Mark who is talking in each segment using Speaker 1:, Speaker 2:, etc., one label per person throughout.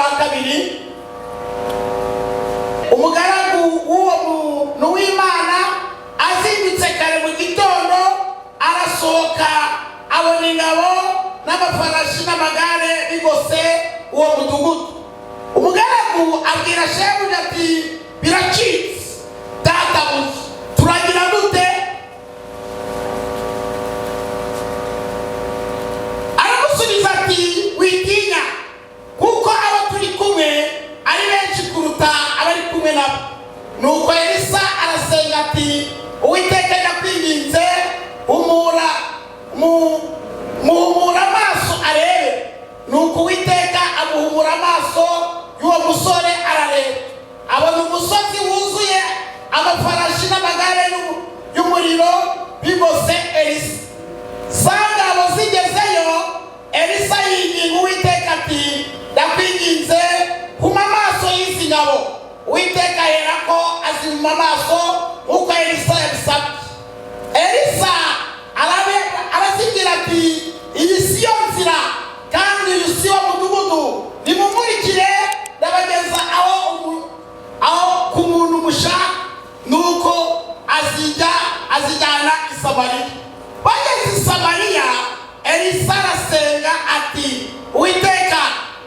Speaker 1: Abami ba Kabiri. Umugaragu w'uwo muntu w'Imana azindutse kare mu gitondo, arasohoka, abona ingabo n'amafarashi n'amagare bigose uwo mudugudu. Umugaragu abwira shebuja ati: "Biracitse, databuja, turagira dute?" Aramusubiza ati: "Witinya, kuko abo turi kumwe ari benshi kuruta abari kumwe nabo." Nuko Elisa arasenga ati: "Uwiteka, ndakwinginze, humura muhumura amaso arebe." Nuko Uwiteka amuhumura amaso y'uwo musore, arareba, abona umusozi wuzuye amafarashi n'amagare y'umuriro bigose Elisa. Za ngabo zigezeyo, Elisa yinginga Uwiteka ati: "Ndakwinginze, huma amaso y'izi ngabo." Uwiteka aherako azihuma amaso nk'uko Elisa yabisabye. Elisa arazibwira ati: "Iyi si yo nzira, kandi uyu si wo mudugudu. Nimumurikire, ndabageza aho ku muntu mushaka." Nuko azijyana i Samariya. Bageze i Samariya, Elisa arasenga ati: "Uwiteka,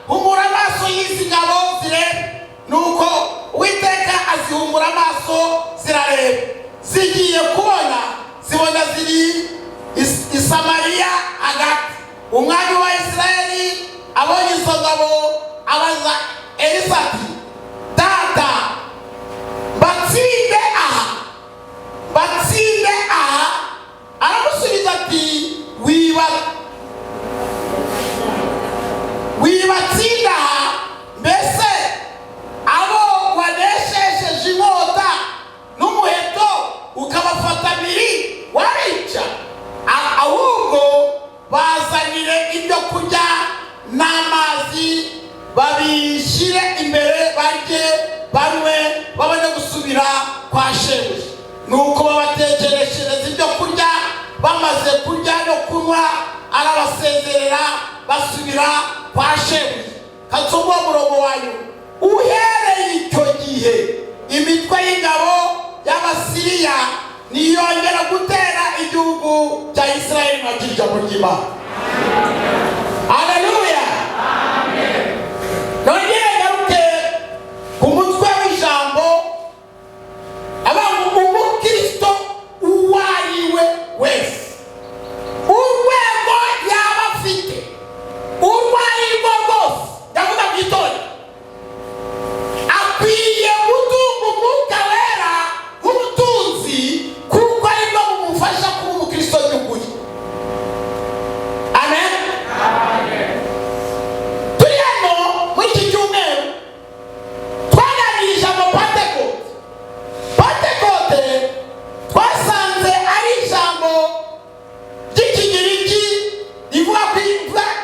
Speaker 1: humura amaso y'izi ngabo zirebe." Nuko Uwiteka azihumura amaso, zirareba. Zigiye kubona, zibona ziri i Samariya hagati. Umwami wa Isirayeli abonye izo ngabo, abaza Elisa ati: "Data, mbatsinde aha? Mbatsinde aha?" Aramusubiza ati: "Wibatsinda aha. Mbese abo waneshesheje inkota n'umuheto, ukabafata mpiri, wabica? Ahubwo bazanire ibyo kurya n'amazi, babishyire imbere, barye, banywe, babone gusubira kwa shebuja." Nuko babatekereshereza ibyo kurya. Bamaze kurya no kunywa, arabasezerera, basubira kwa shebuja. Kansoma uwo murongo wanyu. Uhereye icyo gihe, imitwe y'ingabo y'Abasiriya ntiyongera gutera igihugu cya Isirayeli. Mwakira ijambo ry'Imana. Haleluya! Nongere ngaruke ku mutwe w'ijambo. Abantu, umukristo uwo ari we wese, urwego yaba afite urwo ari rwo rwose, ndavuga mu itorero, akwiye gutunga Umwuka Wera nk'ubutunzi, kuko aribwo bumufasha kuba umukristo by'ukuri. Amen. Turi hano muri iki cyumweru, twaganiriye ijambo Pantekote. Pantekote twasanze ari ijambo ry'Ikigiriki rivuga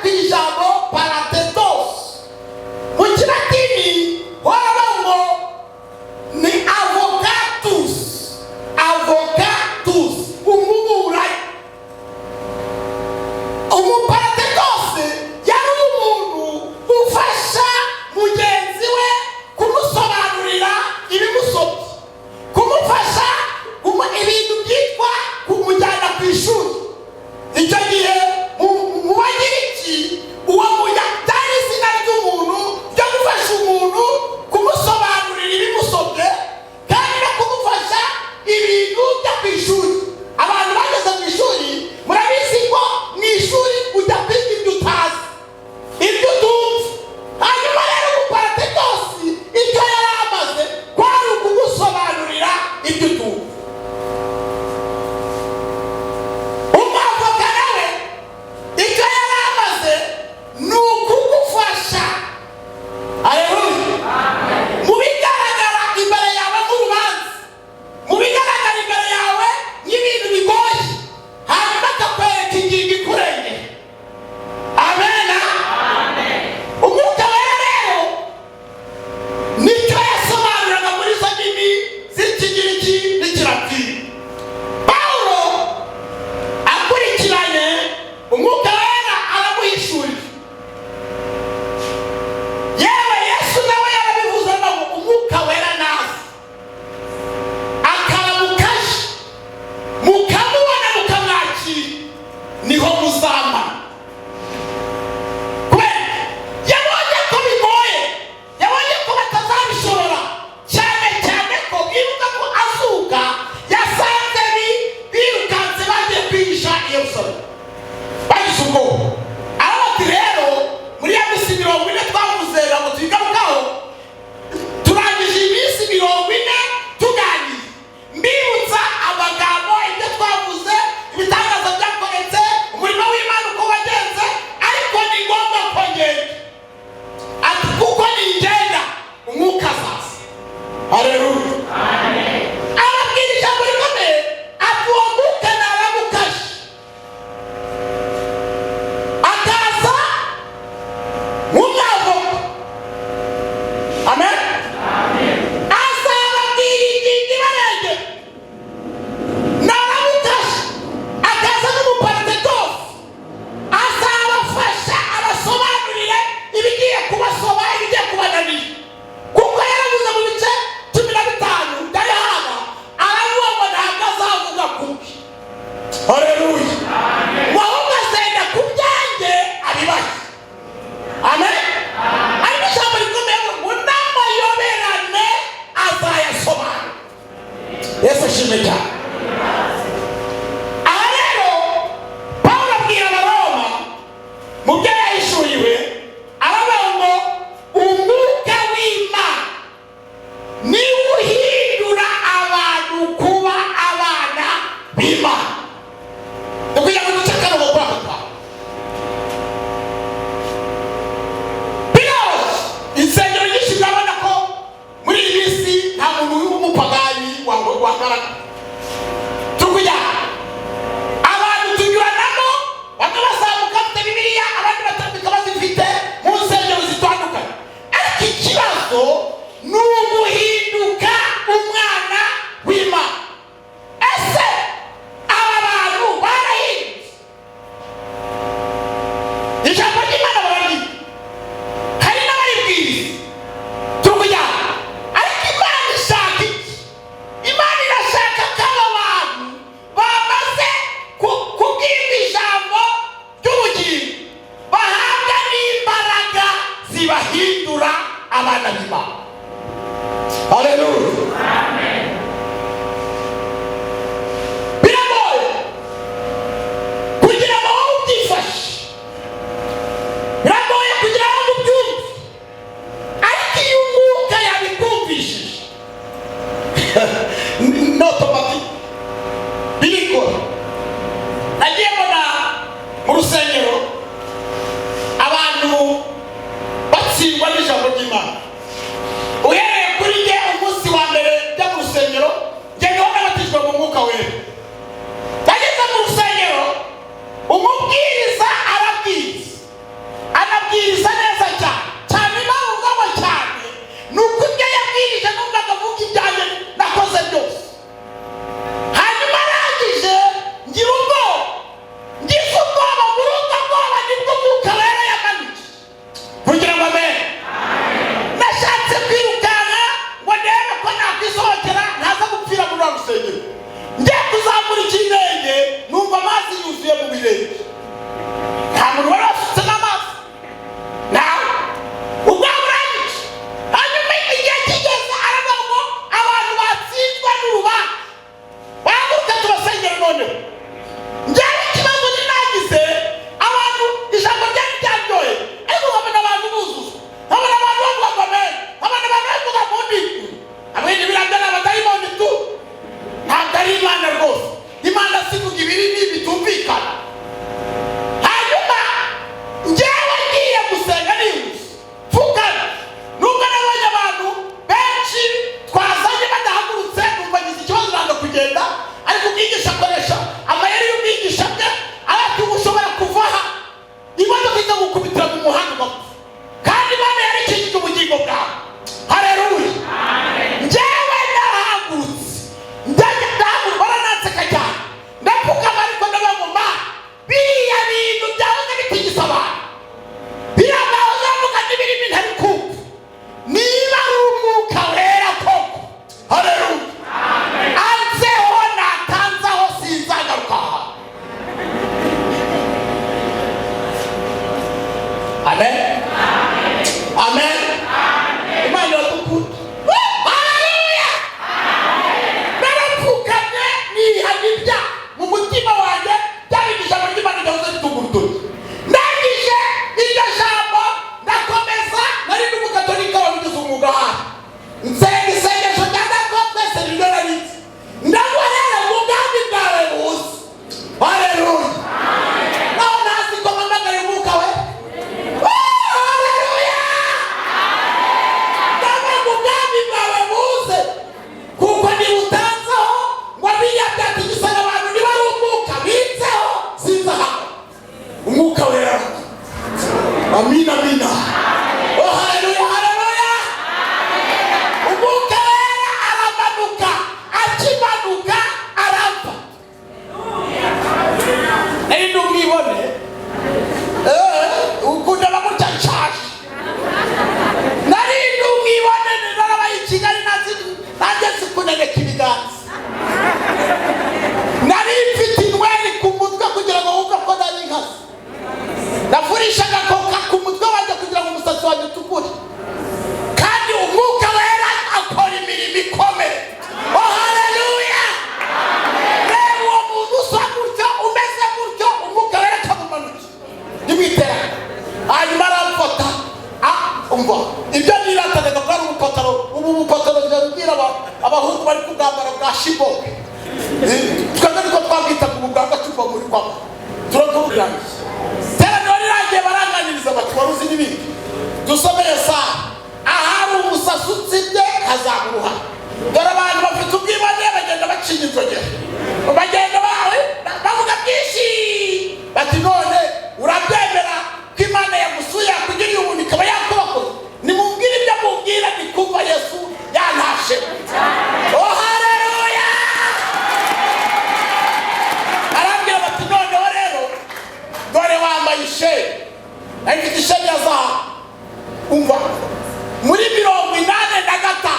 Speaker 1: ku ijambo paratetos. Mu Kilatini waba ngo ni avocatus, avocatus, umuburanyi. Umuparatekose yari umuntu ufasha mugenzi we kumusobanurira ibimusobye, kumufasha ibintu byitwa kumujyana ku ishuri. Icyo gihe mu Bagiriki, uwo muya byari izina ry'umuntu ryo gufasha umuntu kumusobanurira ibimusobye kandi no kumufasha ibintu byo ku ishuri. Abantu bageze mu ishuri murabizi ko mu ishuri ujya ku Ubwoba. Arabati rero muri ya minsi 40 twavuze, ntabwo tuyigarukaho. Turangije iminsi 40 tuganira, mbibutsa amagambo, ibyo twavuze, ibitangaza byakoretse, umurimo w'Imana uko wagenze, ariko ni ngombwa ko ngenda. Ati kuko ningenda Umwuka azaza. Haleluya! Ababwira ijambo rikomeye, ati uwo Mwuka naramukaje akaza nk'umwavoka, amen, azababwira ingingo ibarengera. Naramukaje akaza nk'umuparakletos, azabafasha, abasobanurire ibigiye kubasoba, ibigiye kubananira. Kuko yaravuze mu bice 15 bya Yohana, aravuga ngo ntabwo azavuga kubi. Haleluya! Ngo ahubwo azenda ku byanjye abibahe. Amen. Ariko ijambo rikomeye ngo n'amayoberane azayasobanura. Yesu ashimwe cyane. Aha rero Pawulo abwira Abaroma mu byo yahishuriwe, aravuga ngo Umwuka w'Imana niwe uhindura abantu kuba abana b'Imana. Ni ukugira ngo duce akarongo kuri ako kantu. Biroroshye, insengero nyinshi murabona ko muri iyi minsi nta muntu w'umupagani wagaragara. Turi abantu tunyuranamo, bamwe bazamuka bafite Bibiliya, abandi batambika bazifite mu nsengero zitandukanye. Ariko ikibazo ni uguhinduka umwana w'Imana. Ese aba bantu barahindutse? Ijambo ry'Imana bararyiga, hari n'abaribwiriza, turi kujyana. Ariko Imana ishaka iki? Imana irashaka ko aba bantu bamaze kubwirwa ijambo ry'ubugingo bahabwa n'imbaraga zibahindura abana b'Imana. Haleluya! Biragoye kugira ngo wowe ubyifashe, biragoye kugira ngo ubyumve, ariko iyo Umwuka yabikumvishije, ni automatique, birikora. Nagiye mbona mu rusengero abantu batsindwa n'ijambo ry'Imana. Uhereye kuri njye, umunsi wa mbere njya mu rusengero, njye niho nabatijwe mu Mwuka Wera. Bageze mu rusengero, umubwiriza arabwiriza, anabwiriza neza cyane cyane. Impamvu mvuga ngo cyane ni uko ibyo yabwirije numvaga avuga ibyanjye nakoze byose. Hanyuma arangije ngira ubwoba. Ngize ubwoba, muri ubwo bwoba nibwo Umwuka Wera yamanutse. Kugira ngo amen. Nashatse kwirukanka ngo ndebe ko nakwisohokera, ntaza gupfira muri rwa rusengero. Ngiye kuzamura ikirenge, numva amazi yuzuye mu birenge. Nta muntu wari wasutsemo amazi, nawe ubwo burangije. Hanyuma igihe kigeze, aravuga ngo abantu batsinzwe n'urubanza bahaguruke tubasengere. Noneho njyewe ikibazo ninagize, abantu ijambo ryari ryaryoye, ariko nkabona abantu buzuzwa, nkabona abantu bavuga ngo amen, nkabona abantu bavuga mu ndimi. Hamwe n'ibirabyo ni abadayimoni tu, ntabwo ari Imana rwose. Imana sivuga ibirimi bitumvikana. Hanyuma njyewe ngiye gusenga nihuse, pfukana, nubwo nabonye abantu benshi twazanye badahagurutse, numva ngize ikibazo, nanga kugenda. Ariko umwigisha akoresha amayeri y'ubwigisha bwe, arati ubu ushobora kuva aha imodoka ikagukubitira mu muhanda ugapfa, kandi Imana yarikijije ubugingo bwawe. Haleluya! Njyewe narahagurutse, ndajya ndahaguruka, barananseka cyane. Ndapfukama, ariko ndavuga ngo ma biriya bintu byahoze bitigisa abantu, biriya bahoze bavuga n'ibirimi ntari kumva, niba ari Umwuka Wera koko, haleluya, anzeho natanzaho sinzagaruka aha. Amen, amen. Imana iradukunda. Haleluya! Narapfukamye, nihana ibyaha mu mutima wanjye, byari ijambo ry'Imana ryahoze ritunga urutoki. Amina, amina. Oh, haleluya, haleluya! Umwuka Wera aramanuka. Akimanuka arapfa. Nari ndi umwibone, ukundana gutya nshaje. Nari ndi umwibone, narabaye i Kigali, nanjye zikuneneka ibiganza. Nari mfite inweri ku mutwe kugira ngo wumve ko nari nkaze. Nafurishaga koka ku mutwe wanjye kugira ngo umusatsi wanjye utukure. Kandi Umwuka Wera akora imirimo ikomeye. Oh, haleluya! Reba uwo muntu usa gutyo, umeze gutyo, Umwuka Wera akamumanukira nimwiterane, hanyuma aramfata. Umva ibyo niratanaga bwari ubupataro. Ubu bupataro njya abahungu bari kubwambara bwa shiboke. Twebwe niko twabwitaga, ubu bwa gacupa muri kwama turatuburangiye. Teraniro rirangiye, baranganiriza bati: "Wari uzi n'ibindi?" Dusome Yesaya: "Ahari umusatsi utsibye hazaguruha." Dore abantu bafite ubwibone, bagenda bacinya inzogera, bagenda bavuga byinshi, bati: "None urabyemera ko Imana yagusuye, yakugiriye ubuntu, ikaba yakurokoye?" Nimubwire ibyo mubwira, ni kumva Yesu yantashe. Oh, haleluya! Arambwira bati: "Noneho rero dore wambaye isheni." Nari mfite isheni ya zahabu. Umva, muri 85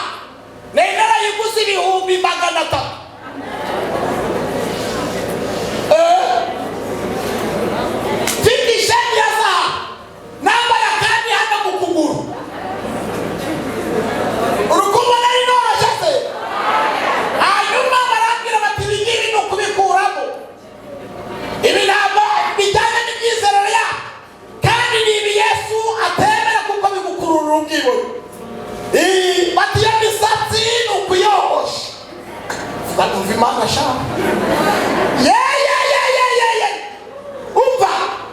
Speaker 1: nari narayiguze 300,000. Mfite isheni ya zahabu, nambaye akandi hano mu kuguru. Urukundo nari noroshye se? Hanyuma barambwira bati: "Ibi ngibi ni ukubikuramo, ibi ntabwo bijyanye n'imyizerere yacu, kandi ni ibi Yesu atemera kuko bigukurura ubwibone." Bati: "Iyo misatsi ni ukuyogosha." Umva, Imana sha, ye ye ye ye ye ye! Umva,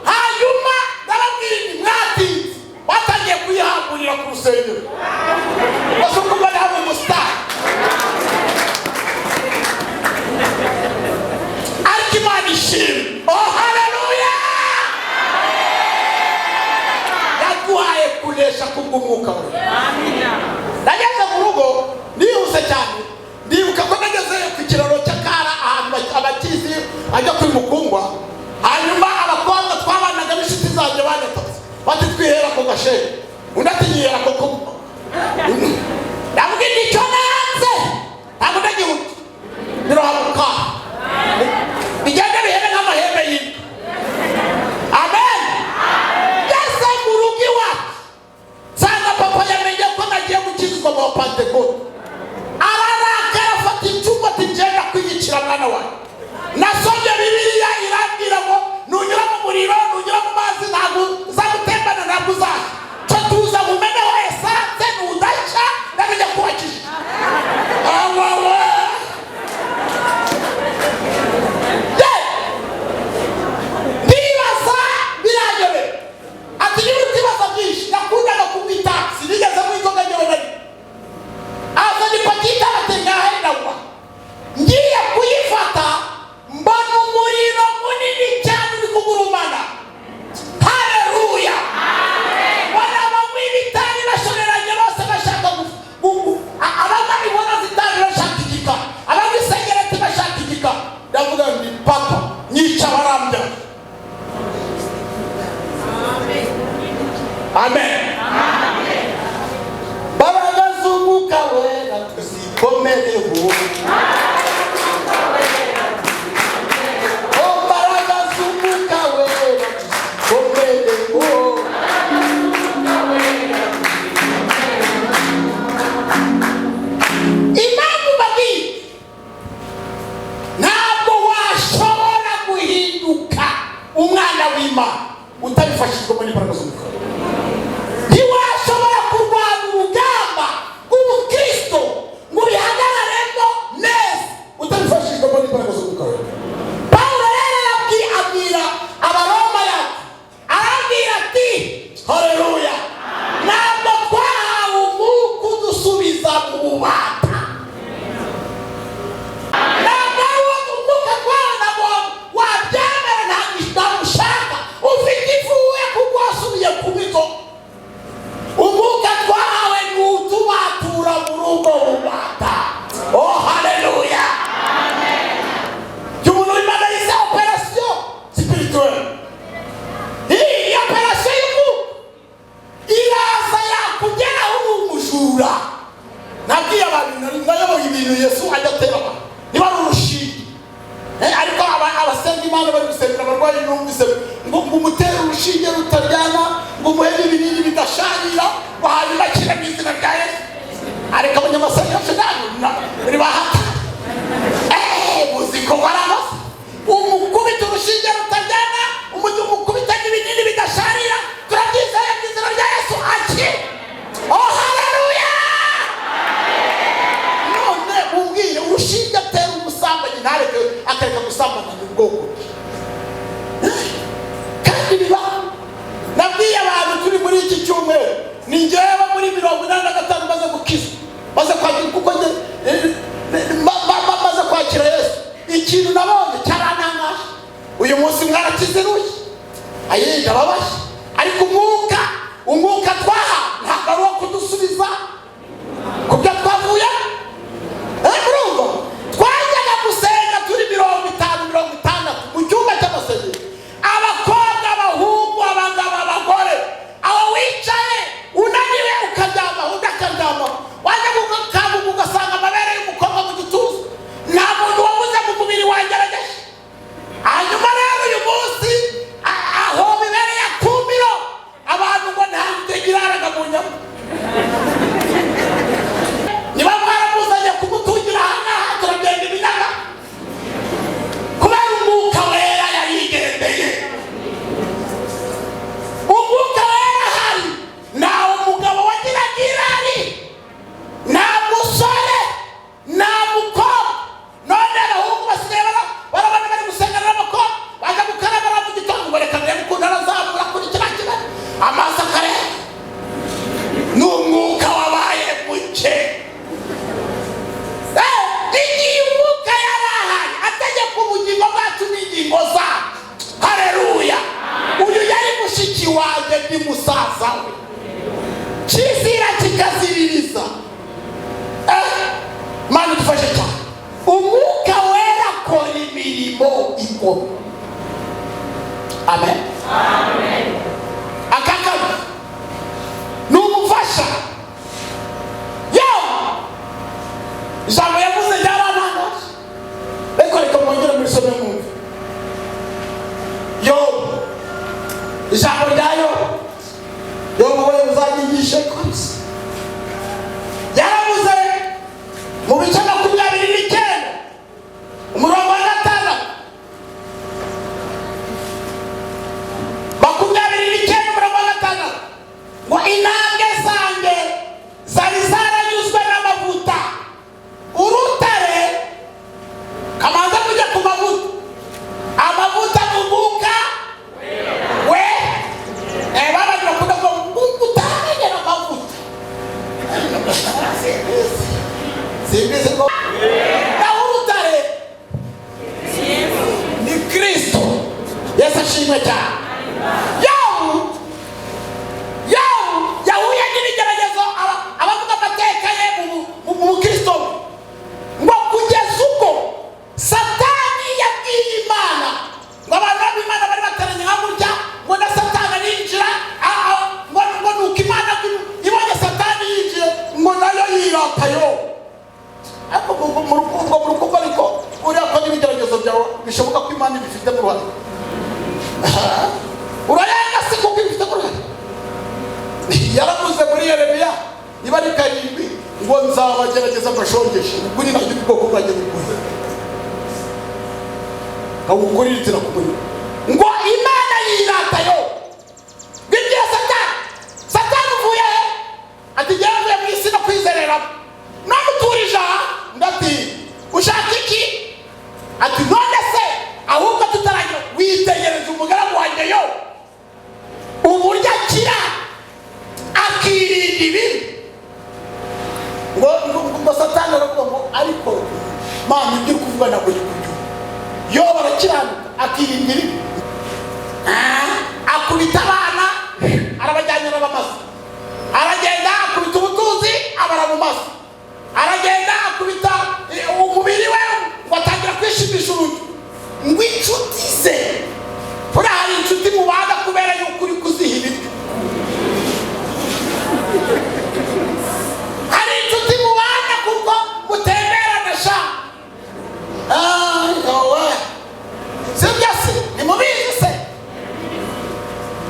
Speaker 1: hanyuma ndababwira nti: "Mwatinze." Batangiye kuyihamburira ku rusengero bose ukumva ntabwo umusitari. Ariko Imana ishimwe. Oh, haleluya! Yaduhaye kunesha kubw'Umwuka We. Nageze mu rugo nihuse cyane. Ndibuka ko nageze ku kiraro cy'Akara, ahantu abakizi ajya kuri Mukungwa. Hanyuma abakobwa twabanaga n'inshuti zanjye banyatatse, bati: "Twihera ku gasheni." Undi ati: "Nyihera ku kuboko." Ndavuga icyo nanze, ntabwo ndagihuta, birohamuka, bigende bihere nk'amahembe y'inka. Amen. Ngeze mu rugo iwacu, nsanga papa yamenye ko nagiye gukizwa mu Pantekote. Ararakara, afata icupa ati: "Ngenda kwiyicira mwana wawe. Nasomye Bibiliya, irambwira ngo nunyura mu muriro, nunyura mu mazi, ntabwo uzagutembana, ntabwo uzashya. Cyo tuza mumeneho essence, nudashya ndamenya ko wakijije." Awawe! Ye! Ndibaza, biranyobera. Ati: "Niba uri kwibaza byinshi." Nakundaga kunywa itabi, sinigeze nywa inzoga njyewe na rimwe. Azana ipaki y'itabi ati: "Ngahe." Ndanywa. Ngiye kuyifata, mbona umuriro munini cyane uri kugurumana. Haleluya! Mbona abanywi b'itabi bashoreranye bose bashaka abanywa inkono z'itabi bashaka igika, abanywa isegereti bashaka igika. Ndavuga nti: "Papa, nyica barambya." Amen. Mbaraga z'Umwuka Wera tuzikomereho. Oh, mbaraga z'Umwuka Wera tuzikomereho. Impamvu babwiye, ntabwo washobora guhinduka umwana w'Imana utabifashijwemo n'imbaraga z'Umwuka. Ntiwashobora kurwana urugamba rw'ubukristo ngo ubihagararemo neza utabifashijwemo n'imbaraga z'Umwuka Wera. Pawulo rero abwira Abaroma yacu, arabwira ati: "Haleluya, ntabwo twahawe umwuka udusubiza mu bubata." Ntabwo ari uwo umwuka twahawe, ntabwo wabyemera, ntabwo ushaka, ufite ifuhe kuko wasubiye kuba Ngo umutere urushinge rutaryana, ngo umuhe n'ibinini bidasharira, ngo hanyuma akire mu izina rya Yesu. Ariko abanyamasengesho nanyu muri bahata, muzi ko barabasa. Umukubita urushinge rutaryana, umukubita n'ibinini bidasharira, turabyizeye mu izina rya Yesu, akire. Oh, haleluya! None mumbwire, urushinge atera umusambanyi ntareke, akareka gusambana, ni ubwoko bwe. Kandi bibaho. Nabwiye abantu turi muri iki cyumweru, ni njyewe muri 85 maze gukizwa, maze kwakira, kuko njye maze kwakira Yesu, ikintu nabonye cyarantangaje. Uyu munsi mwarakiziruye, ayi ndababaye. Ariko umwuka twaha ntabwo ari uwo kudusubiza ku byo twavuye. Murumva, twajyaga gusenga turi 50, 60 mu cyumba cy'amasengesho, abakobwa, abahungu, abagabo, abagore. Aho wicaye unaniwe ukaryama, undi akaryama, wajya gukanguka ugasanga amabere y'umukobwa mu gituza. Nta muntu wabuze mu mubiri wangerageje. Hanyuma rero uyu munsi aho bibereye akumiro, abantu ngo nta iraraga mu nyama. Niba mwaramuzanye kumutungira ahangaha, turagenda ibinyaga kubera Umwuka Wera yarigendeye. Umwuka Wera ahari, nta umugabo wagiraga irari, nta musore, nta mukobwa. None abahungu basigaye barabona bari gusengana n'abakobwa, baza gukarabara mu gitondo ngo reka ndebe ukuntu arazamura kuri kiriya kibari, amaso akareba. Ni umwuka wabaye muke. Igihe umwuka yari ahari ategeka ubugingo bwacu n'ingingo zacu, hareruya! Uyu yari mushiki wanjye, ndi musaza we, kizira kikaziririza. Mana idufashe cyane. Umwuka Wera akora imirimo ikomeye. Amen. Aka kabiri ni umufasha. Yewe, ijambo yavuze ryarantangaje, ariko reka mwongere murisome mwumve. Yobu, ijambo rya Yobu. Yobu we, uzanyigishe kabisa. Yaravuze mu bice 29, umurongo wa 6. 29, umurongo wa 6, ngo intambwe zanjye zari zaranyuzwe n'amavuta, urutare. Kamanza kujya ku mavuta, amavuta mu mwuka we. Babandi bakunda ngo utamenyera amavuta, simbizi ko naho urutare ni Kristo Yesu. Ashimwe cyane. Yobu yahuye n'ibigeragezo. Abavuga amateka ye mu bukristo bwe, ngo kugeza ubwo Satani yabwiye Imana, ngo abantu b'Imana bari bateranye nka gutya, ngo na Satani arinjira, ngo nuko Imana ibonye Satani yinjiye, ngo nayo yirata yo. Ariko mu rukundo, ariko uriya ko n'ibigeragezo byawe bishoboka ko Imana ibifitemo uruhare. Urarenga se kuko ibifitemo uruhare? Yaravuze muri Yeremiya, niba ari 7, ngo nzabagerageza mbashongeshe, ukuri nabyo ubwoko bwanjye bukuye nkawukurira inzira ku muriro. Ngo Imana yirata yo, bibwira Satani. Satani, uvuye he? Ati njyewe mvuye mu isi no kwizereramo, none uturije aha. Undi ati ushaka iki? Ati none se ahubwo tutaragira, witegereje umugaragu wanjye yo, uburyo akira akirinda ibibi? Ngo Satani aravuga ngo ariko Mana, ibyo uri kuvuga ntabwo ndi kubyumva. Yo barakiranuka akirinda ibibi. Ah.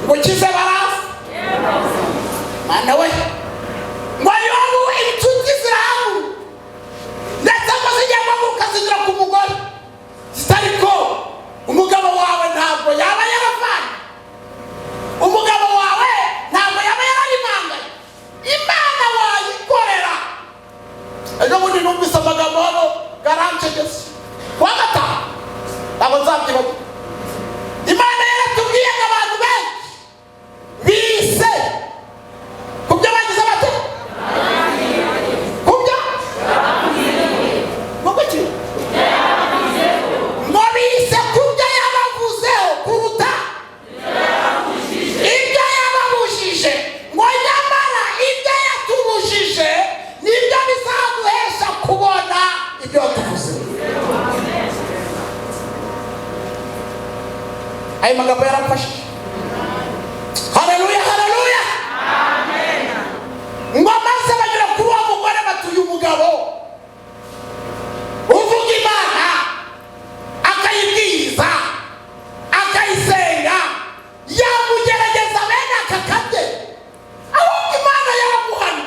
Speaker 1: Ngo ukize barafu mana we. Ngo Yobu inshuti zirahabu, ndetse ngo zijya guhaguruka zinyura ku mugore zitari ko umugabo wawe ntabwo yaba yaravanye, umugabo wawe ntabwo yaba yararimanganye, Imana wayikorera. Ejo bundi numvise amagambo hano garancegese kuwa gatanu, ntabwo nzabyibagirwa. Imana yaratubwiye ngo abantu benshi bise ku byo bagize bate, ku byo ngo kuki, ngo bise ku byo yabavuzeho kuruta ibyo yababujije. Ngo nyamara ibyo yatubujije nibyo bizaduhesha kubona ibyo yatuvuze. Ayo magambo yaramfashije. Haleluya, haleluya! Ngo maze bagera kuri uwo mugore batuye umugabo uvuga Imana, akayibwiriza, akayisenga, yamugerageza bene aka kabye, ahubwo Imana yaramuhana.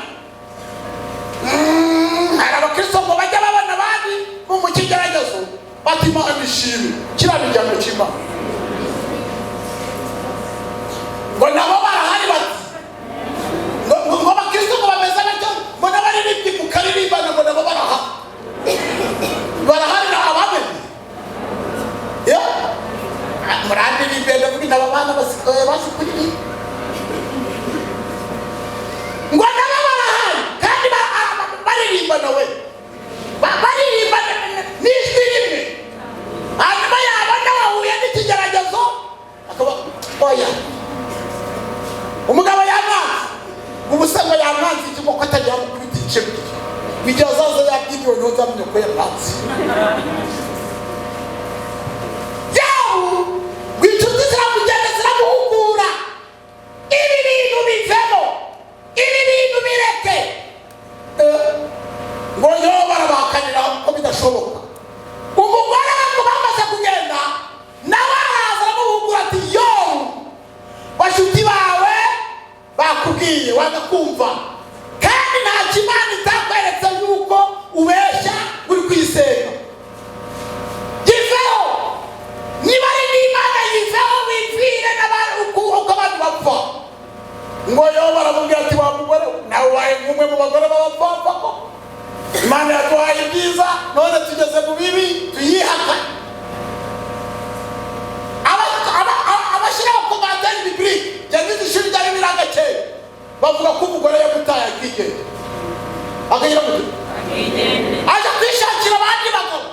Speaker 1: Hari abakristo ngo bajya babona abandi mu kigeragezo bati Imana ishimwe, kiriya ni igihano cy'Imana. Ngo nabo barahari, bati ngo abakristo ngo bameze batyo, ngo n'abaririmbyi mukaririmbana, ngo nabo barahari, barahari na abamenye. Murandirimbye, ndavuga aba bana basigaye bazi kuririmba. Ngo nabo barahari kandi baririmba nawe, baririmba n'ijwi rimwe, hanyuma yabona wahuye n'ikigeragezo akaba oya, umugabo yamwanze. Ubu se ngo yamwanze iki, ko atagira gukubita ibice bibiri? Igihe azaza yabyiriwe niho nzamenya ko yamwanze. Yawu ngo inshuti ziramugenda ziramuhugura: ibi bintu bivemo, ibi bintu bireke. Ngo yo barabahakanira ko bidashoboka. Umugore we ngo bamaze kugenda, nawe araza aramuhugura ati: yo bashuti bawe bakubwiye wanga kumva, kandi ntacyo Imana itakweretse yuko ubeshya uri kuyisenga. Yiveho, niba ari n'Imana yiveho, wipfire n'abandi uko abandi bapfa. Ngo yo baramubwira ati: wa mugore, nawe ubaye nk'umwe mu bagore b'abapfapfa, ko Imana yaduhaye ibyiza none tugeze mu bibi tuyihaka. Abashyiraho commentaire biblique yagize ishuri ryari biranga kera, bavuga ko umugore yamutaye akigenda, akagira gute, aja kwishakira abandi bagabo.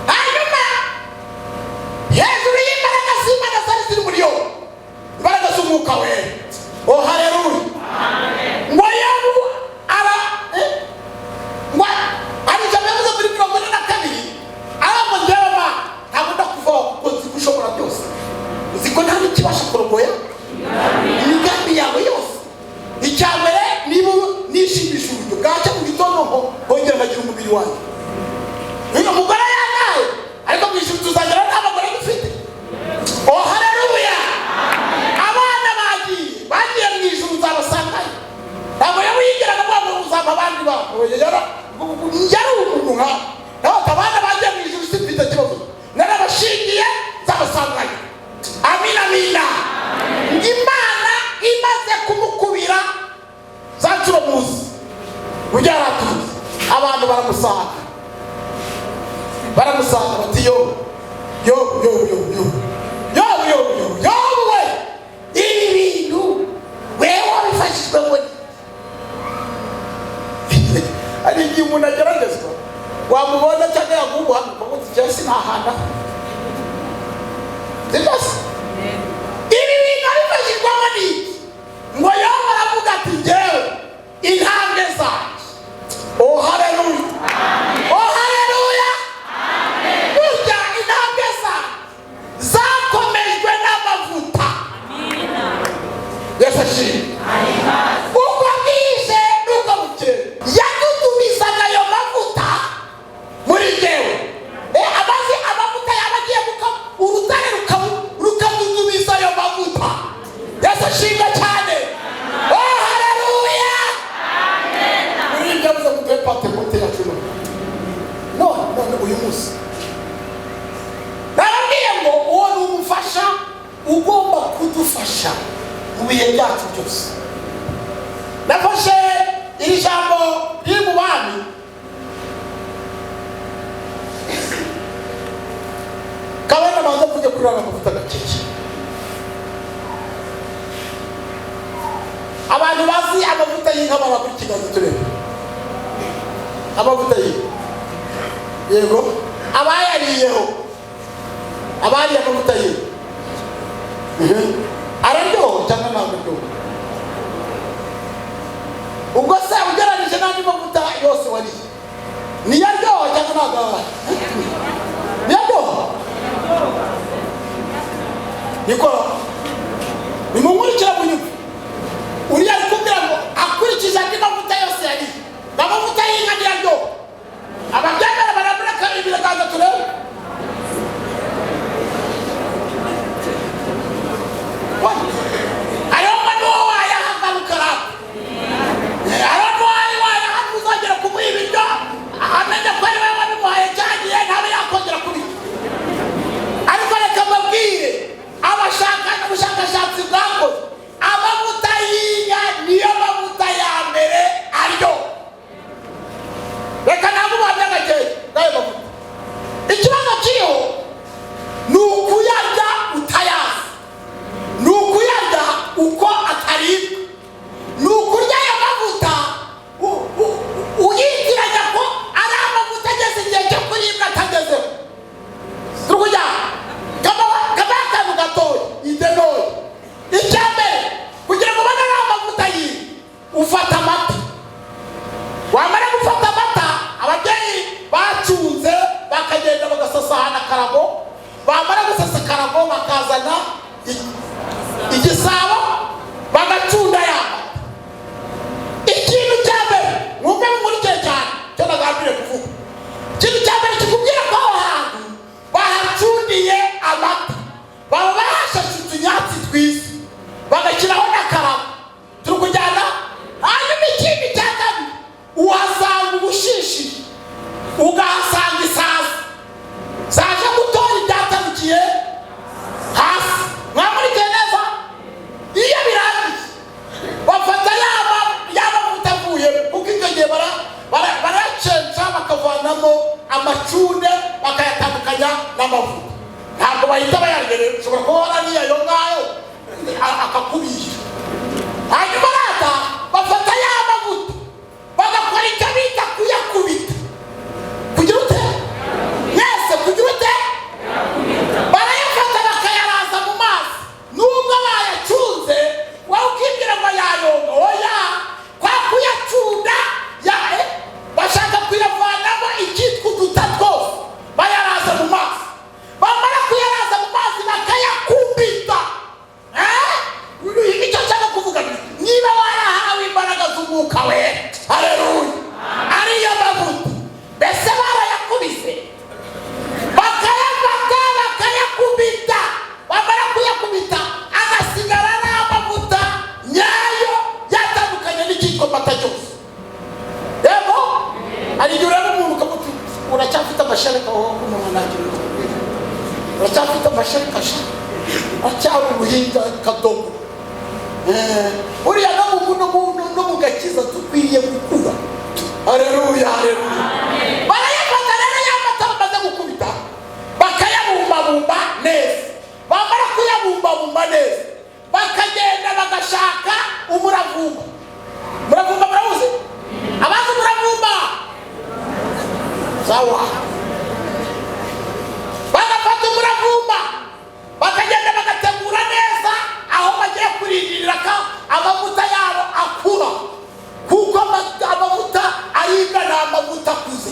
Speaker 1: Hanyuma hejuru y'imbaraga z'Imana zari ziri muri yo, imbaraga z'Umwuka Wera, oh haleluya, ngo Yobu ara ngo hari ijambo yavuze muri 42, aravuga: njyewe ma ntabwo ndakuvaho, kuko nzi ko ushobora byose, nzi ko nta n'ikibasha kurogoya imigambi yawe yose. Icya mbere, niba nishimisha uburyo bwacya mu gitondo ngo nkongera nkagira umubiri wanjye. Uyu mugore yantaye, ariko mu ijuru tuzagera nta bagore dufite. Oh haleluya! Abana bagiye mu ijuru, nzabasangayo. Ntabwo yaba yigeraga avuga ngo uzampa abandi bana. Oya, yari umuntu nka nawe ati: abana bagiye mu ijuru, simfite ikibazo, narabashingiye, nzabasangayo. Amina, amina! Ngo Imana imaze kumukubira za nshuro muzi ujya yaratuzi, abantu baramusanga, baramusanga bati: yo yo yo yo yo yo yo yo yo we, ibi bintu wewe wabifashijwe ngo? Hari igihe umuntu ageragezwa, wamubona cyangwa yaguha ubuhamya ukavuga uti: jya sinahanda sibyo se? Ibi bintu wabifashijwemo n'iki? Ngo Yobu aravuga ati: njyewe intambwe zanjye, oh haleluya, oh haleluya, burya intambwe zanjye. Ugomba kudufasha mu bihe byacu byose. Nafashe iri jambo riri mu Bami kabona banza kujya kuri aya mavuta gakeya. Abantu bazi amavuta y'inka baba kuri kiganza, turebe amavuta y'inka. Yego, abayariyeho, abariye amavuta y'inka, araryoha cyangwa ntabwo aryoha? Ubwo se ugereranyije n'andi mavuta yose wariye, niyo aryoha cyangwa ntabwo niyo aryoha? Niko nimunkurikira munyumve. Uriya ari kubwira ngo akurikije andi mavuta yose yariye, amavuta y'inka niyo aryoha. Ababyemera barabura ibiganza turebe. Hariho n'uwo wayahaga ukaraba, hariho n'uwo wayahaga uzongera kumuha ibiryo amenya ko ari we wabimuhaye cyagiye, ntabe yakongera kubirya. Ariko reka mbabwire, ubushakashatsi bwakoze, amavuta y'inka niyo mavuta ya mbere aryoha. Reka ntabwo ubuhamya gakeya bw'ayo mavuta. Ikibazo kiriho ni ukuyarya utayazi, ni ukuyarya uko ataribwa, ni ukurya aya mavuta uyitiranya ko ari amavuta ageze igihe cyo kuribwa atagezeho. Turi kujya kaba akantu gatoya idenoye. Icya mbere, kugira ngo ubone ari amavuta y'inka, ufata amata. Wamara gufata amata, ababyeyi bacunze bakagenda bagasasa ahantu akarago. Bamara gusasa akarago, bakazana igisabo, bagacunda ya mata. Ikintu cya mbere, mwumve mumurikire cyane cyo nagambiriye kuvuga, ikintu cya mbere kikubwira ko aho hantu bahacundiye amata, baba bahashashe utunyatsi twiza, bagashyiraho n'akarago. Turi kujyana? Hanyuma ikindi cya kabiri, uhasanga ubushishi, ukahasanga isazi zaje gutora ibyatarukiye hasi. Mwamurikiye neza? Iyo birangiye, bafata ya mavuta avuye, kuko icyo gihe barayacenca bakavanamo amacunde, bakayatandukanya n'amavuta. Ntabwo bahita bayarya rero, ushobora kuba warariye ayo ngayo akakubihira. Hanyuma rata bafata ya mavuta bagakora icyo bita kuyakubita. Kugira ute mwese? Kugira ute? Barayafata bakayaraza mu mazi. Nubwo bayacunze, wowe ukibwira ngo yayonga, oya. Kwa kuyacunda bashaka kuyavanamo icyitwa uduta twose. Bayaraza mu mazi, bamara kuyaraza mu mazi bakayakubita. Icyo nshaka kuvuga, niba warahawe imbaraga z'Umwuka Wera, haleluya, ariyo mavuta, mbese barayakubise, bakayafata bakayakubita, bamara kuyakubita agasigara ari amavuta nyayo yatandukanye n'icyitwa amata cyose. Yego, hari igihe ureba umuntu ukamuti uracyafite amashereka, wowe umuntu ntagira ukubwira uracyafite amashereka sha, uracyari uruhinja kadogo. Uriya no mu gakiza dukwiriye gukura. Haleluya, haleluya. Barayafata rero ya mata bamaze gukubita, bakayabumbabumba neza. Bamara kuyabumbabumba neza, bakagenda bagashaka umuravumba. Umuravumba murawuzi? Abazi umuravumba? Sawa. Bagafata umuravumba, bakagenda bagategura neza aho bagiye kurindirira ko amavuta yabo akura, kuko amavuta aribwa ni amavuta akuze.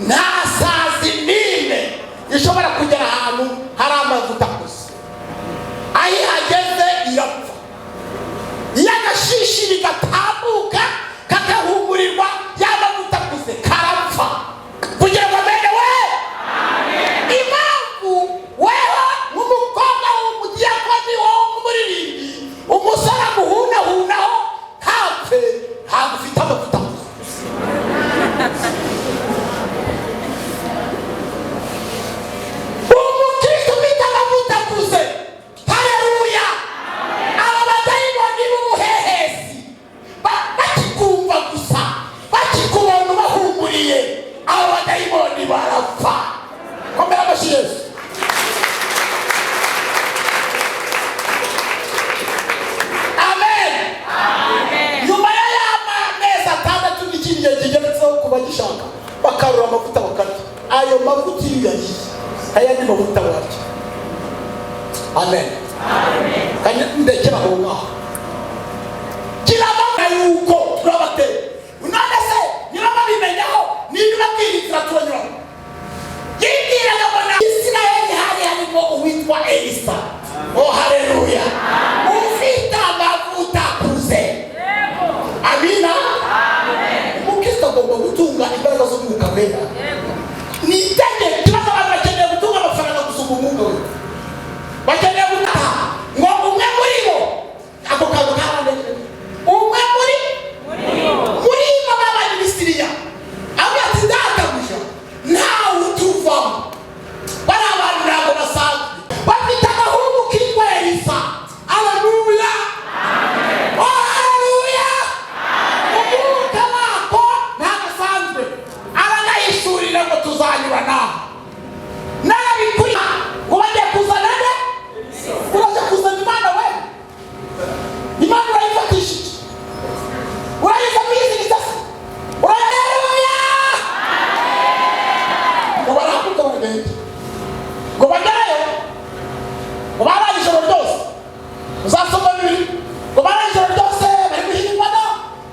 Speaker 1: Nta sazi n'imwe ishobora kugera ahantu hari amavuta gusa. Aho ihageze irapfa. Iyo agashishiri gatambuka kakahumurirwa ya mavuta akuze, karapfa. Kugira ngo amenye we impamvu weho nk'umukobwa w'umudiyakoni, wowe nk'umuririmbyi, umusore aguhunahunaho ntapfe, ntabwo ufite amavuta akuze. Umukristo ufite amavuta akuze, haleluya, aba badayimoni b'ubuhehesi bakikumva gusa, bakikubona ubahumuriye, aba badayimoni barapfa. Komera amashyi Yesu. Amen. Nyuma ya ya mezi 6 n'ikindi gihe kigeretseho ku bagishaka, bakarura amavuta bakarya. Ayo mavuta iyo uyariye, ayandi mavuta warya. Amen. Kandi ndekera aho ngaho. Kirabona yuko turabatera. None se niba babimenyaho, niba ubabwira inzira turanyuramo? Yibwiraga ngo na Isirayeli hari harimo uwitwa Elisa, oh haleluya, ufite amavuta akuze. Amina. Umukristo agomba gutunga imbaraga z'Umwuka Wera. Ni itegeko. Ikibazo, abantu bakeneye gutunga amafaranga gusumba Umwuka Wera. Bakeneye gutaha ngo umwe muri bo, ako kantu karandeje, umwe muri bo b'Abanyamisiriya avuga ati: "Databuja, ntawe utuvamo. Bari abantu ntabwo basanzwe, bafite agahungu kitwa Elisa." Aleluya, oh haleluya! Umwuka wako ntabwo asanzwe, aragahishurira ngo tuzanyura nawe nabikuri. Ngo bagiye kuzana nde? Uraje kuzana Imana? We, Imana urayifatishije, urayiza kuyiziritsa se? Haleluya! Ngo barahaguruka baragenda. Ngo bagerayo, ngo baraye ijoro ryose. Uzasoma bibiri, ngo baraye ijoro ryose bari guhirimbana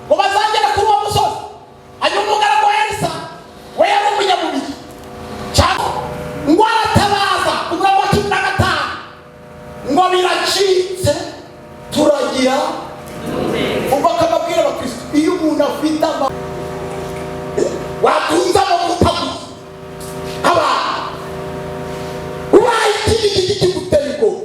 Speaker 1: ngo bazagere kuri uwo musozi. Hanyuma umugaragu wa Elisa we yari umunyamubiri cyangwa, ngo aratabaza ku murongo wa 15 ngo: "Biracitse, turagira." Ubwo akababwira abakristo, iyo umuntu afite ama watunze amavuta gusa, abantu ubaye ikindi giti kiguteye ubwoba.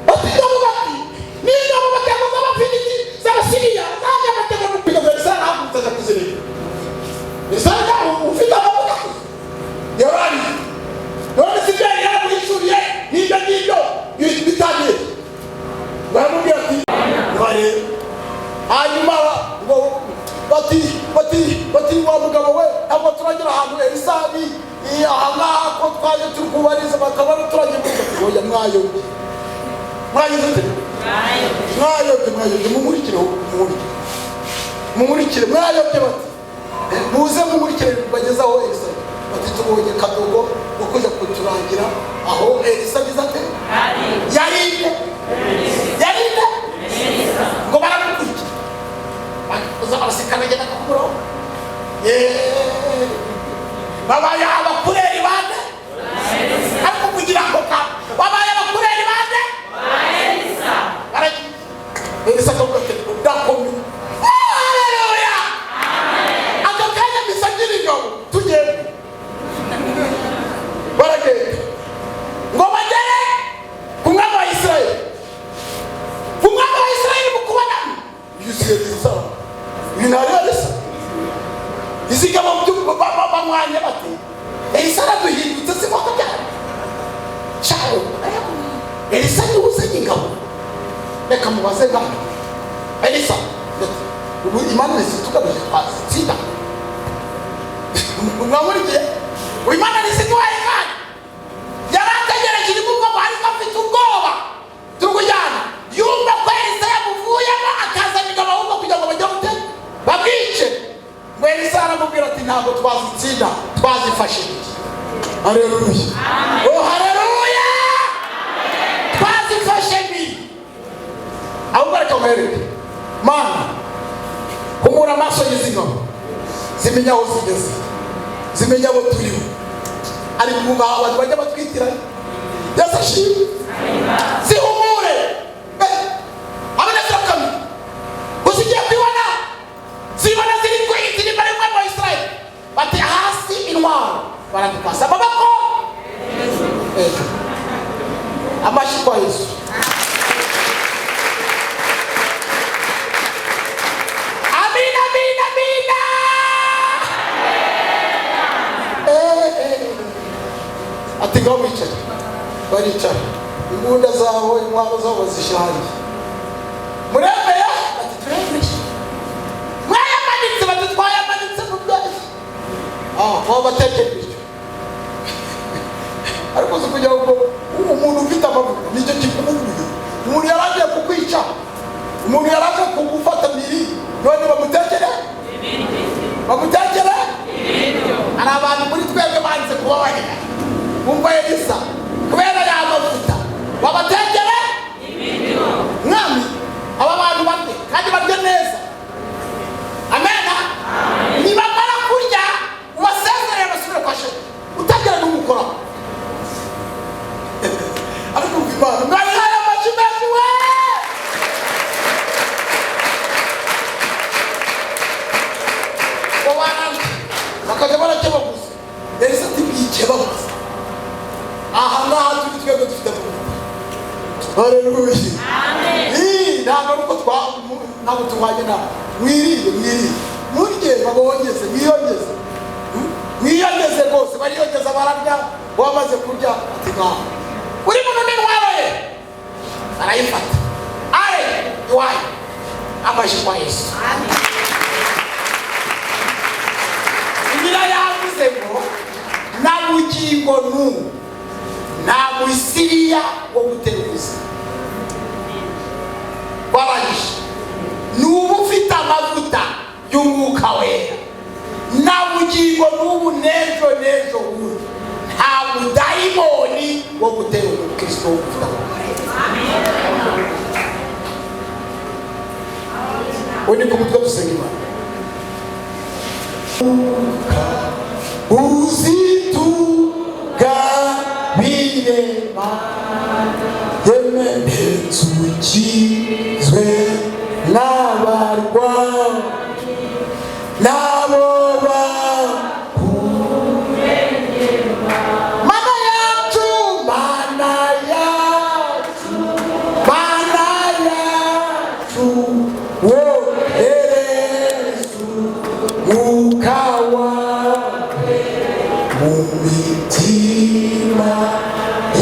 Speaker 1: Bati ingabo, bati ni ingabo batego z'Abafiliti, z'Abasiriya zaje amatego no kwiga. Elisa yarahagurutse aja kuzireba. Elisa ufite amavuta gusa yarariye. None si ibyo yari yaramuhishuriye n'ibyo ngibyo bitangiye? Baramubwira ati barebe. Hanyuma ngo bati: "Wa mugabo we, ntabwo turagera ahantu Elisa ari aha ngaha, ko twaje turi kubariza bakaba turagiye muri." Oya, mwayobye, mwayobye, mwayobye, mwayobye. Mumurikire, mumurikire, mumurikire, mwayobye. Bati: "Muze mumurikire bageze aho Elisa ari." Bati: "Tubonye kadogo ko kujya kuturangira aho Elisa ageze." Ate yarinde, yarinde. Ngo baramukurikira, uza abasirikare bagenda ku murongo. Yeee, babaye abakureri bande? Ariko kugira ngo ka babaye abakureri bande? Baragiye. Elisa akavuga ati: "Ndakomeye." Oh, haleluya! Aka kanya misa ngira ingabo, tugende. Baragenda ngo bagere ku mwami wa Isirayeli, ku mwami wa Isirayeli. Mu kubona yuzuye Elisa, uyu ntari Elisa. Izi ngabo bamwanye bati: "Elisa araduhindutse, si koko byari cyawe? Elisa niwe uzanye ingabo. Reka mubaze ngaho Elisa, ubu Imana ntizitugamije twazitsinda?" Mwamurikiye, Imana ntizituhaye. Kandi yari ategereje ibivuga ngo ariko afite ubwoba turi kujyana. Yumva ko Elisa yamuvuyemo akazana ingabo ahubwo kugira ngo bajye gute? Bamwice. Ngo Elisa aramubwira ati: "Ntabwo twazitsinda, twazifashe." Haleluya, oh haleluya! Twazifashe mbi. Ahubwo reka nkwereke. Mana, humura amaso y'izi ngabo, zimenya aho zigeze. Zimenya abo turiho. Ariko ubu ngaho abantu bajya batwitiranya. Yesu ashimwe. Zihumure. Abona zirakamye gusa, ugiye kubibona, zibona ziri ziri imbere y'umwami wa Israheli, bati: "Hasi intwaro!" Barambika amaboko hejuru. Amashyi kwa Yesu. Amina, amina, amina. Ati: "Ngaho wicaye." Baricara, imbunda zabo, intwaro zabo bazishyira hariya. "Muremeye?" Ati: "Turemeye." "Mwayamanitse?" Bati: "Twayamanitse." Mu bwenge aho batekera ibiryo, ariko uzi kugira ngo umuntu ufite amavuta nicyo kikumuguye. Umuntu yari agiye kukwica, umuntu yari aje kugufata miri, none bamutekere, bamutekere. Hari abantu muri twebwe banze kubabarira. Bumva Elisa, kubera ya mavuta, babatekere. "Mwami, aba bantu barye kandi barye neza." Amena. Nibamara kurya ubasezerere, basubire kwa shefu, utagira n'umukoraho. Ariko umva, Imana mwayihaye amashyi menshi we. Ngo bararya, bakajya barakebaguza. Elisa ati: "Bikebaguza aha ngaha turi, twebwe dufite amavuta." Haleluya. Ntabwo ari uko twa, ntabwo turwanye nawe. Mwirinde, mwirinde, murye, babongeze, mwiyongeze, mwiyongeze rwose. Bariyongeza, bararya. Wamaze kurya ati: "Ngaho buri muntu n'intwaro ye." Barayifata, are iwanyu. Amashyi kwa Yesu. Bibiliya yavuze ngo na bugingo n'ubu nta Musiriya wo gutera ubuzima warangije. Nuba ufite amavuta y'Umwuka Wera, na bugingo n'ubu, n'ejo n'ejo bundi, nta mudayimoni wo gutera umukristo ufite amavuta. Undi ku mutwe, dusenga Imana. Uzitugabire yemwe, ukizwe n'abarwayi nabo bakumenye. Mana yacu, Mana yacu, Mana yacu, wohereza Umwuka wawe mu mitima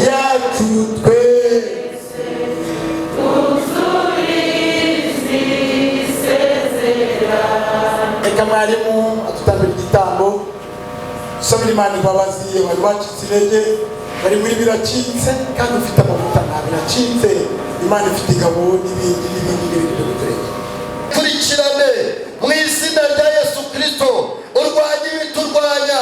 Speaker 1: yacu twese. Reka mwarimu adutambira igitambo, dusabire Imana imbabazi. Abantu bacitse intege, bari muri biracitse, kandi ufite amavuta nta biracitse. Imana ifite ingabo n'ibindi n'ibindi n'ibindi byo kuturengera.
Speaker 2: Kurikirane mu izina rya Yesu Kirisito. Urwanya ibiturwanya,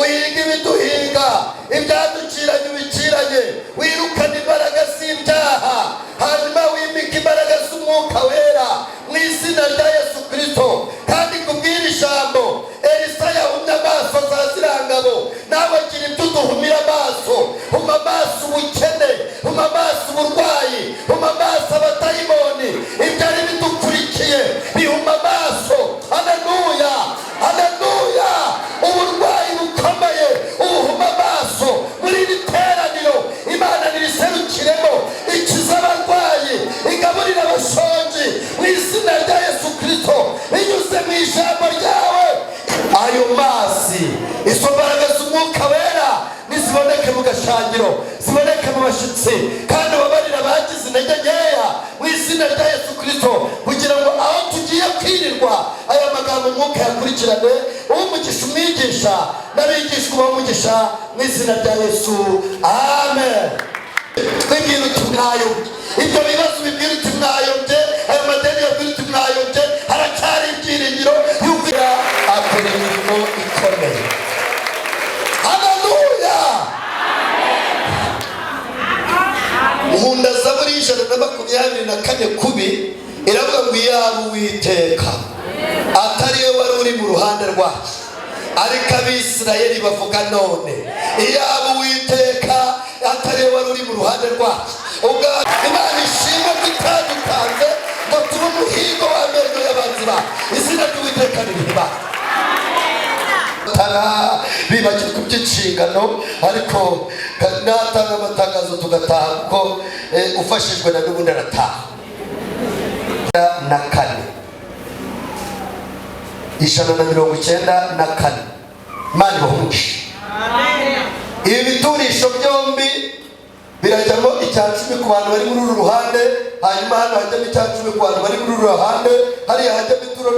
Speaker 2: uhinga ibiduhinga, ibyaduciranye ubikiranye, wirukane imbaraga z'ibyaha, hanyuma wimike imbaraga z'Umwuka Wera mu izina rya Yesu Kirisito. Kandi kubwira ijambo Elisa yahumye amaso za zirangabo, nawe gira ibyo uduhumira amaso. Huma amaso ubukene, huma amaso uburwayi, huma amaso abadayimoni, ibyari bidukurikiye bihuma amaso. Haleluya, haleluya. Uburwayi bukomeye ubuhuma amaso. Muri iri teraniro Imana niriserukiremo, ikiza abarwayi, igaburira abashonji mu izina rya Yesu Kirisito, binyuze mu ijambo ryawe. Ayo mazi, izo mbaraga z'Umwuka Wera niziboneke mu gashangiro, ziboneke mu bashyitsi, kandi ubabarire abagize intege nkeya mu izina rya Yesu Kirisito, kugira ngo aho tugiye kwirirwa aya magambo Umwuka yakurikirane. Umugisha umwigisha n'abigishwa ubaha umugisha mu izina rya Yesu, amen. Wibwira uti: "Mwayobye." Ibyo bibazo ubibwira uti: "Mwayobye." Ayo madeni yabwira uti: "Mwayobye." Haracyari ibyiringiro yuko akora imirimo ikomeye. Haleluya. Nkunda Zaburi y'124 kubi iravuga ngo: "Iyaba Uwiteka atari we wari uri mu ruhande rwacu, Ariko Abisirayeli bavuga none: "Iyaba Uwiteka atari we wari uri mu ruhande rwacu." Ubwo Imana ishimwe ko itadutanze ngo tube umuhigo w'amenyo y'abanzi bacu. Izina ry'Uwiteka nirihimbaze. Tara bibagirwa iby'inshingano, ariko natanga amatangazo tugataha, kuko ufashijwe na n'ubundi arataha. Na kane, 194. Imana ibahe umugisha. Ibi biturisho byombi birajyamo icya 10 ku bantu bari muri uru ruhande, hanyuma hano hajyamo icya 10 ku bantu bari muri uru ruhande, hariya hajyamo ituro.